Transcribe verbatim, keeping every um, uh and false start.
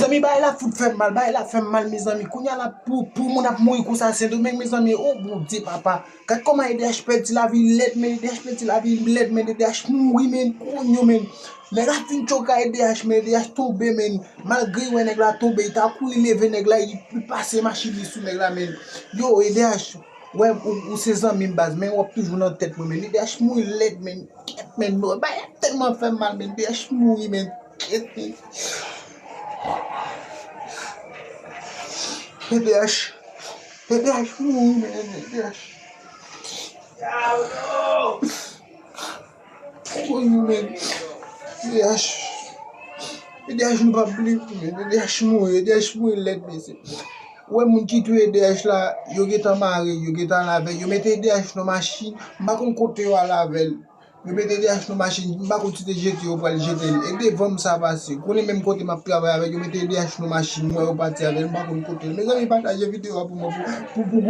Mezanmi, bagay la fout fè m mal, bagay la fè m mal, mezanmi. Kounye a la, pou, pou moun ap mouri konsa, Sendomeng, mezanmi, o Bondye, papa. Gad kòman E D H pèdi lavi lèd, men E D H pèdi lavi lèd, men E D H mouri, men, konyo, men. Nèg la fin choke a E D H, men E D H tonbe, men. Malgre wè nèg la tonbe, li ta kouri leve nèg la, li, li pase machin li sou nèg la, men. Yo, E D H, wè, ou, ou se zanmi m, baz, men w ap toujou nan tèt mwen, men. E D H mouri lèd, men. Kèt, men, non, bagay la tèlman fè m mal, men. E D H mouri, men. Kèt, men. E D H. E D H mouri, men. E D H. Konyo, men. E D H. E D H nou p ap bliye, men. E D H mouri, E D H mouri lèd, mesye. Ou wè moun ki touye E D H la, yo gentan mare, yo gentan al avè l. Yo mete E D H nan machin, m pa konn kote yo al avè l. Yo mete E D H nan machin, m pa konn si te jete yo pral jete l. E devan m sa pase. Ou konnen menm kote m ap travay avè l, yo mete E D H nan machin, m wè yo pati avè l, m pa konn kote l. Mezanmi, pataje videyo a pou mwen, pou, pou, pou,